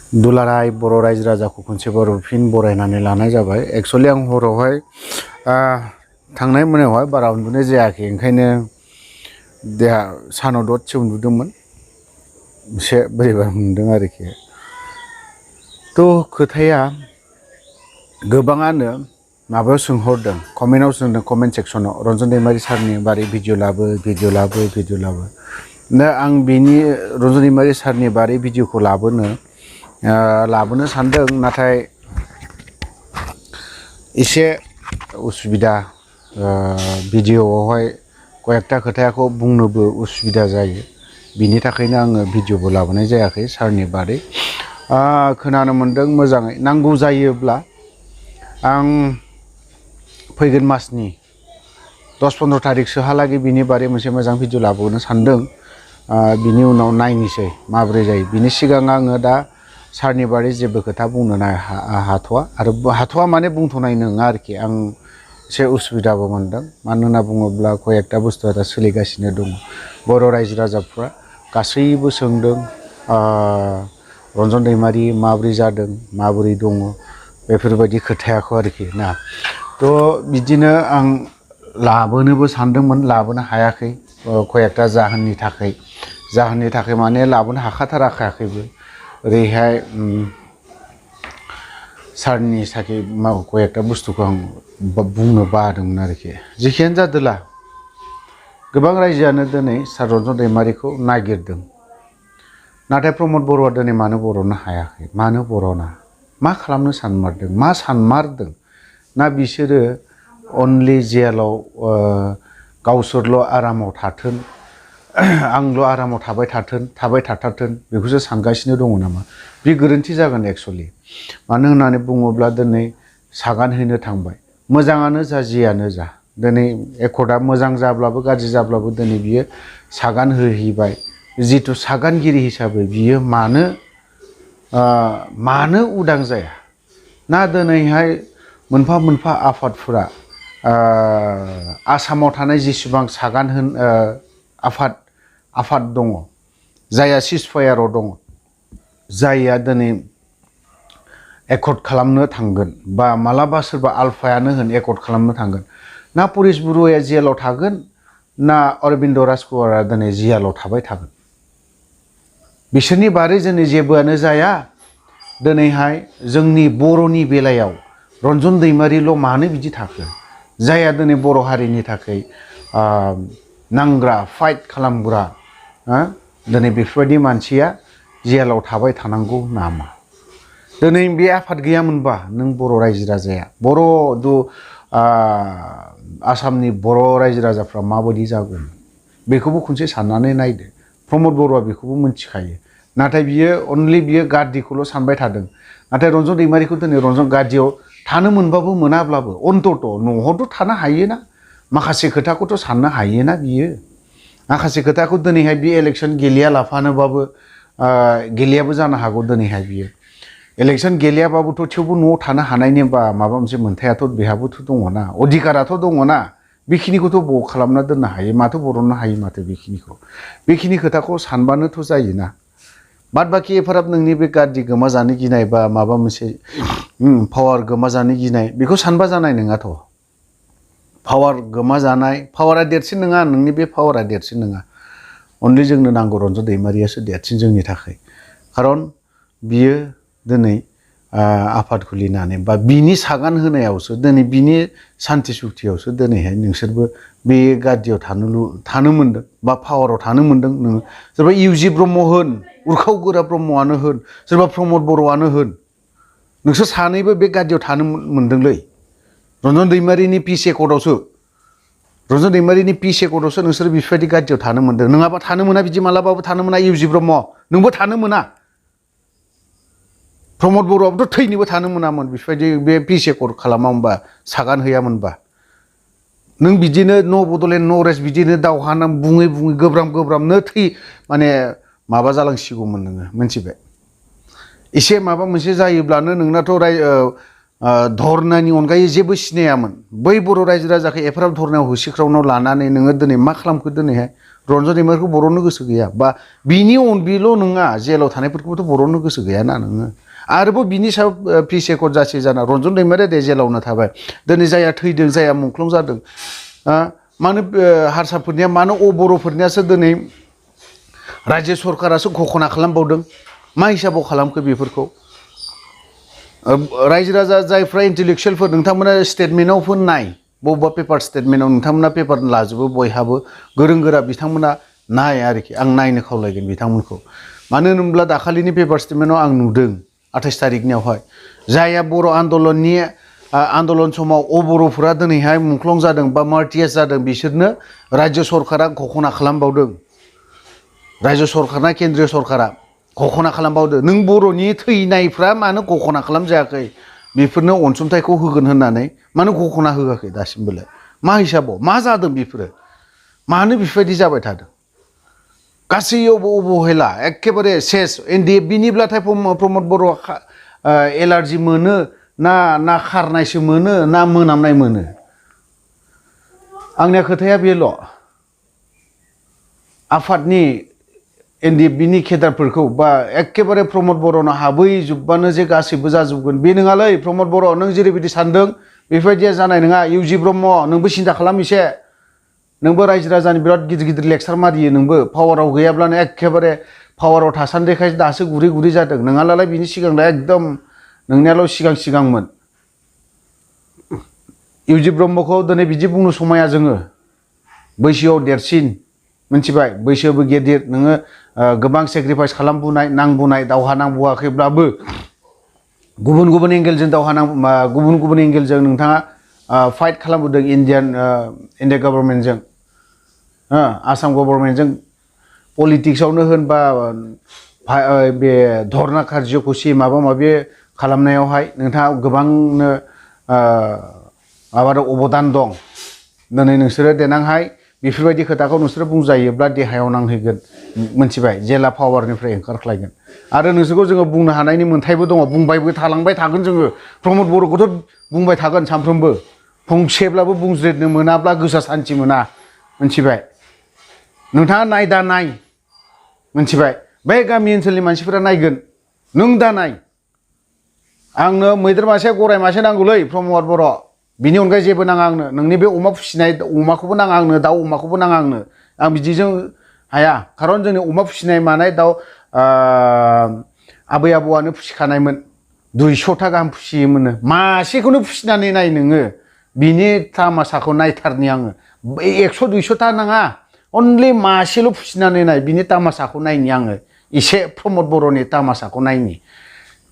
दुलाराय बर' रायजो राजाखौ खनसेबार फिन बरायनानै लानाय जाबाय। एक्चुअलि आं हरावहाय थांनाय मोनायावहाय बारा उन्दुनाय जायाखै, ओंखायनो देहा सानाव दसे उन्दुदोंमोन, एसे बोरैबा मोनदों आरोखि। थ' खोथाया गोबाङानो माबायाव सोंहरदों, कमेन्टआव सोंदों, कमेन्ट सेक्सनाव रन्जन दैमारि सारनि बारै भिडिअ लाबो दा आं बिनि रन्जन दैमारि सारनि बारै भिडिअखौ लाबोनो सानदों, नाथाय एसे उसुबिदा, भिडिअआवहाय कयेकथा खोथाखौ बुंनोबो उसुबिदा जायो, बिनि थाखायनो आङो भिडिअबो लाबोनाय जायाखै सारनि बारै। खोनानो मोनदों मोजाङै नांगौ जायोब्ला आं फैगोन मासनि 10-15 थारिखसोहालागै बिनि बारै मोनसे मोजां भिडिअ लाबोनो सानदों। बिनि उनाव नायनोसै माबोरै जायो। बिनि सिगां आङो दा सारनि बारै जेबो खोथा बुंनो हाथ'वा माने बुंथ'नाय नङा आरोखि। आं एसे उसुबिदाबो मोनदों, मानो होनना बुङोब्ला कयेकथा बुस्थुआ दा सोलिगासिनो दङ। बर' रायजो राजाफ्रा गासैबो सोंदों रन्जन दैमारि माबोरै जादों, माबोरै दङ, बेफोरबायदि खोथायाखौ आरोखि ना। थ' बिदिनो आं लाबोनोबो सानदोंमोन, लाबोनो हायाखै कयेकथा जाहोननि थाखाय माने लाबोनो हाखाथाराखैबो। ओरैहाय सारनि थाखाय कयेकथा बुस्थुखौ आं बुंनो बादोंमोन आरोखि। जेखियानो जादोला गोबां रायजोआनो दिनै सार रन्जन दैमारिखौ नागिरदों, नाथाय प्रमद बर'आ दिनै मानो बर'नो हायाखै? मानो बर'ना? मा खालामनो सानमारदों? मा सानमारदों? ना बिसोरो अनलि जेलाव गावसोरल' आरामाव थाथों, आंल' आरामाव थाबाय थाथारथों, बेखौसो सानगासिनो दङ नामा? बे गोरोन्थि जागोन एक्सुअलि। मानो होननानै बुङोब्ला दिनै सागान हैनो थांबाय, मोजाङानो जा जियानो जा, दिनै एकर्डआ मोजां जाब्लाबो गाज्रि जाब्लाबो दिनै बियो सागान होहैबाय। जिथु सागानगिरि हिसाबै बियो मानो उदां जाया? ना दिनैहाय मोनफा मोनफा आफादफोरा आसामाव थानाय जेसेबां आफाद दङ, जायहा सिजफायाराव दङ, जायहा दिनै एकर्ड खालामनो थांगोन, बा मालाबा सोरबा आलफायानो होन एकर्ड खालामनो थांगोन, ना पुलिस बर'आ जेलाव थागोन, ना अरबिन्द राजकुमारा दिनै जेलाव थाबाय थागोन? बिसोरनि बारै दिनै जेबोआनो जाया। दिनैहाय जोंनि बर'नि बेलायाव रन्जन दैमारिल' मानो बिदि थाखो? जायहा दिनै बर' हारिनि थाखाय नांग्रा, फाइट खालामग्रा, दिनै बेफोरबायदि मानसिया जेलाव थाबाय थानांगौ नामा? दिनै बे आफाद गैयामोनबा नों बर' रायजो राजाया, आसामनि बर' रायजो राजाफ्रा माबायदि जागौमोन? बेखौबो खनसे साननानै नायदो। प्रमद बर'आ बेखौबो मिथिखायो, नाथाय बियो अनलि गादिखौल' सानबाय थादों। नाथाय रन्जन दैमारिखौ दिनै गादियाव थानो मोनबाबो मोनाब्लाबो अन्तत न'आवथ' थानो हायोना, माखासे खोथाखौथ' साननो हायोना बियो। माखासे खोथाखौ दिनैहाय बे इलेक्सन गेलेयाबो जानो हागौ। दिनैहाय बियो इलेक्सन गेलेयाबाबोथ' थेवबो न'आव थानो हानायनि बा माबा मोनसे मोन्थायाथ' बेहाबोथ' दङना, अधिकाराथ' दङना। बेखिनिखौथ' खालामना दोननो हायो, माथो बरननो हायो माथो बेखिनि खोथाखौ सानबानोथ' जायोना। बाद बाखि एफाराब नोंनि बे गादि गोमाजानो गिनाय बा माबा मोनसे पावार गोमाजानो गिनाय, बेखौ सानबा जानाय नङाथ'। पावारा देरसिन नङा, नोंनि बे पावारा देरसिन नङा। अनलि जोंनो नांगौ रन्जन दैमारियासो देरसिन जोंनि थाखाय। खारन बियो दिनै आफाद खुलिनानै बा बिनि सागान होनायावसो, दिनै बिनि सान्थि सुक्तियावसो दिनैहाय नोंसोरबो बे गादियाव थानो मोन्दों बा पावाराव थानो मोन्दों। नोङो सोरबा इउजि ब्रह्म होन, उरखाव गोरा ब्रह्मआनो होन, सोरबा प्रमद बर'आनो होन, नोंसोर सानैबो बे गादियाव थानो मोन्दोंलै। रन्जन दैमारिनि पिस एकर्डआवसो नोंसोर बेफोरबायदि गादियाव थानो मोन्दों। नङाबा थानो मोना, बिदि मालाबाबो थानो मोना। इउजि ब्रह्म नोंबो थानो मोना, प्रमद बर'आबोथ' थैनोबो थानो मोनामोन बेफोरबायदि बे पिस एकर्ड खालामामोनबा, सागान हैयामोनबा। नों बिदिनो न' बड'लेण्ड न' रेस्ट बिदिनो दावहा नाम बुङै गोब्रामनो माने माबा जालांसिगौमोन नोङो, मिथिबाय? एसे माबा मोनसे जायोब्लानो नोंनाथ' धरनानि अनगायै जेबो सिनायामोन। बै बर' रायजो राजाखौ एफाराब धरनायाव होसिख्रावनायाव लानानै नोङो दिनै मा खालामखो? दिनैहाय रन्जन दैमारिखौ बर'नो गोसो गैया बा बिनि बेल' नङा जेलाव थानायफोरखौबोथ' बर'नो गोसो गैयाना नोङो आरोबाव बिनि सायाव पिस एकर्ड जासै जाना रन्जन दैमारिया दे जेलावनो थाबाय दिनै जाया थैदों जाया मुंख्लं जादों मानो हारसाफोरनिया मानो बर'फोरनियासो दिनै रायजो सरकारासो घोषणा खालामबावदों मा हिसाबाव खालामखो बेफोरखौ रायजो राजा जायफ्रा इन्टेलेक्सुयेलफोर नोंथांमोना स्टेटमेन्टआव नाय बबेबा पेपार स्टेटमेन्टआव नोंथांमोना पेपार लाजोबो बयहाबो गोरों गोरा बिथांमोना नाय आरोखि आं नायनो खावलायगोन बिथांमोनखौ मानो होनोब्ला दाखालिनि पेपार स्टेटमेन्टआव आं नुदों 28 थारिखनियावहाय जायहा बर' आन्दलननि आन्दलन समाव बर'फोरा दिनैहाय मुंख्लं जादों बा मार्टियास जादों बिसोरनो रायजो सरकारा घोषणा खालामबावदों रायजो सरकारना केन्द्रीय सरकारा घोषणा खालामबावदों नों बर'नि थैनायफ्रा मानो घोषणा खालामजायाखै बेफोरनो अनसुंथाइखौ होगोन होननानै मानो घोषणा होआखै दासिमबोलाय मा हिसाबाव मा जादों बेफोरो मानो बेफोरबायदि जाबाय थादों गासैयावबो अबहेला एखेबारे सेस एनडिएफबिनिब्लाथाय प्रमद बर'आ एलार्जि मोनो ना खारनायसो मोनो ना मोनामनाय मोनो आंनिया खोथाया बेल' आफादनि एनडिएफबिनि केडारफोरखौ बा एखेबारे प्रमद बर'नाव हाबैजोबबानो जे गासैबो जाजोबगोन बे नङालै प्रमद बर' नों जेरैबायदि सानदों बेफोरबायदिया जानाय नङा इउजि ब्रह्म नोंबो सिन्था खालाम एसे नोंबो रायजो राजानि बिराद गिदिर गिदिर लेक्सार मारियो नोंबो पावाराव गैयाब्लानो एखेबारे पावाराव थासान्दिखाय दासो गुरै गुरै जादों नोंहालाय बिनि सिगांलाय एकदम नोंनियाल' सिगांमोन इउजि ब्रह्मखौ दिनै बिदि बुंनो समाया जोङो बैसोआव देरसिन मिथिबाय बैसोबो गेदेर नोङो गोबां सेक्रिफाइस खालामबोनाय नांबोनाय दावहा नांबोआखैब्लाबो गुबुन गुबुन एंगेलजों गुबुन गुबुन एंगेलजों नोंथाङा फाइट खालामबोदों इन्डिया गभर्नमेन्टजों आसाम गभर्नमेन्टजों पलिटिक्सआवनो होन बा बे धरना कार्जखुसि माबा माबि खालामनायावहाय नोंथाङा गोबांनो माबा अबदान दं दिनै नोंसोरो देनांहाय बेफोरबायदि खोथाखौ नोंसोरो बुंजायोब्ला देहायाव नांहैगोन मिथिबाय जेला पावारनिफ्राय ओंखारख्लायगोन आरो नोंसोरखौ जोङो बुंनो हानायनि मोन्थायबो दङ बुंबायबो थालांबाय थागोन जोङो प्रमद बर'खौथ' बुंबाय थागोन सानफ्रोमबो फंसेब्लाबो बुंज्रेदनो मोनाब्ला गोसोआ सान्थि मोना मिथिबाय नोंथाङा नाय दा नाय मिथिबाय बे गामि ओनसोलनि मानसिफोरा नायगोन नों दा नाय आंनो मैदेर मासे गराय मासे नांगौलै प्रमद बर' बिनि अनगायै जेबो नाङा आंनो नोंनि बे अमा फिसिनाय अमाखौबो नाङा आंनो दाउ अमाखौबो नाङा आंनो आं बिदिजों हाया खारन जोंनि अमा फिसिनाय मानाय दाउ आबै आबौआनो फिसिखानायमोन 200टा गाहाम फिसियोमोननो मासेखौनो फिसिनानै नाय नोङो बिनि तामासाखौ नायथारनि आङो 100 200टा नाङा अनलि मासेल' फिसिनानै नाय बिनि तामासाखौ नायनि आङो एसे प्रमद बर'नि तामासाखौ नायनि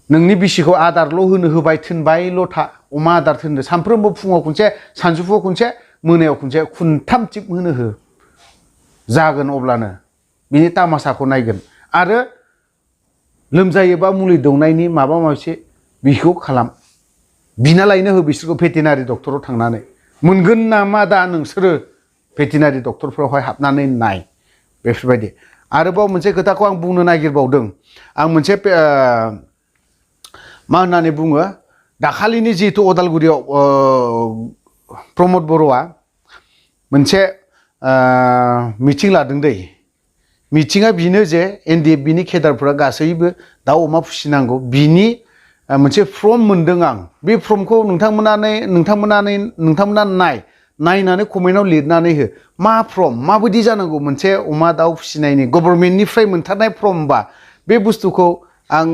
नोंनि बिसिखौ आदारल' होबाय थिनबायल' था अमा आदार थिनदो सानफ्रोमबो फुङाव खनसे सानजौफुआव खनसे मोनायाव खनसे खुनथाम टिप होनो हो जागोन अब्लानो बिनि तामासाखौ नायगोन आरो लोमजायोबा मुलि दौनायनि माबा माबि बिखौ खालाम बिना लायनो हो बिसोरखौ भेटेनारि डक्टराव थांनानै मोनगोन नामा दा नोंसोरो भेटेनारि डक्टरफोरावहाय हाबनानै नाय बेफोरबायदि आरोबाव मोनसे खोथाखौ आं बुंनो नागिरबावदों आं मोनसे मा होननानै बुङो दाखालिनि जिहेतु अदालगुरियाव प्रमद बर'आ मोनसे मिटिं लादों दै मिटिङा बिनो जे एनडिएफबिनि केडारफोरा गासैबो दाउ अमा फिसिनांगौ बिनि मोनसे फर्म मोनदों आं बे फर्मखौ नोंथांमोना नायनानै कमेन्टआव लिरनानै हो मा फर्म माबायदि जानांगौ मोनसे अमा दाउ फिसिनायनि गभर्नमेन्टनिफ्राय मोनथारनाय फर्मबा बे बुस्थुखौ आं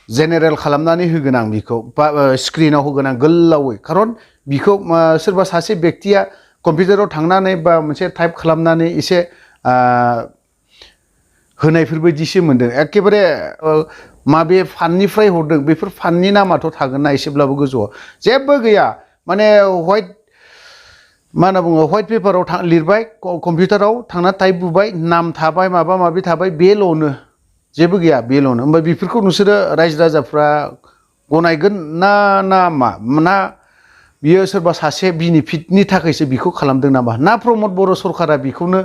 जेनेरेल खालामनानै होगोन आं बिखौ बा स्क्रिनाव होगोन आं गोलावै खारन बिखौ सोरबा सासे बेक्तिया कम्पिउटाराव थांनानै बा मोनसे टाइप खालामनानै एसे होनायफोरबायदिसो मोनदों एखेबारे माबे फान्डनिफ्राय हरदों बेफोर फान्डनि नामाथ' थागोन ना एसेब्लाबो गोजौआव जेबो गैया माने व्हाइट पेपाराव लिरबाय कम्पिउटाराव थांना टाइप बुबाय नाम थाबाय माबा माबि थाबाय बेल'नो जेबो गैया बेल'नो ओमफ्राय बेफोरखौ नोंसोरो रायजो राजाफ्रा गनायगोन ना बियो सोरबा सासे बेनिफिटनि थाखायसो बिखौ खालामदों नामा ना प्रमद बर' सरकारा बिखौनो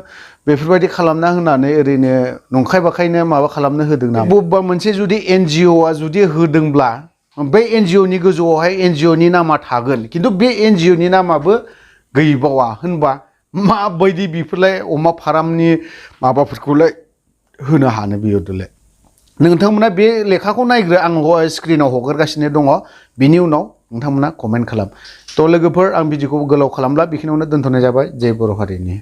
बेफोरबायदि खालामना होनानै ओरैनो नंखाय बाखायनो माबा खालामनो होदों नामा बबेबा मोनसे जुदि एनजिअआ जुदि होदोंब्ला बै एनजिअनि गोजौआवहाय एनजिअनि नामा थागोन खिन्थु बे एनजिअनि नामाबो गैबावा होनबा माबायदि बेफोरलाय अमा फार्मनि माबाफोरखौलाय होनो हानो बियोदोलाय नोंथांमोना बे लेखाखौ नायग्रो आं स्क्रिनाव हगारगासिनो दङ बिनि उनाव नोंथांमोना कमेन्ट खालाम थ' लोगोफोर आं भिडिअखौ गोलाव खालामला बेखिनियावनो दोनथ'नाय जाबाय जय बर' हारिनि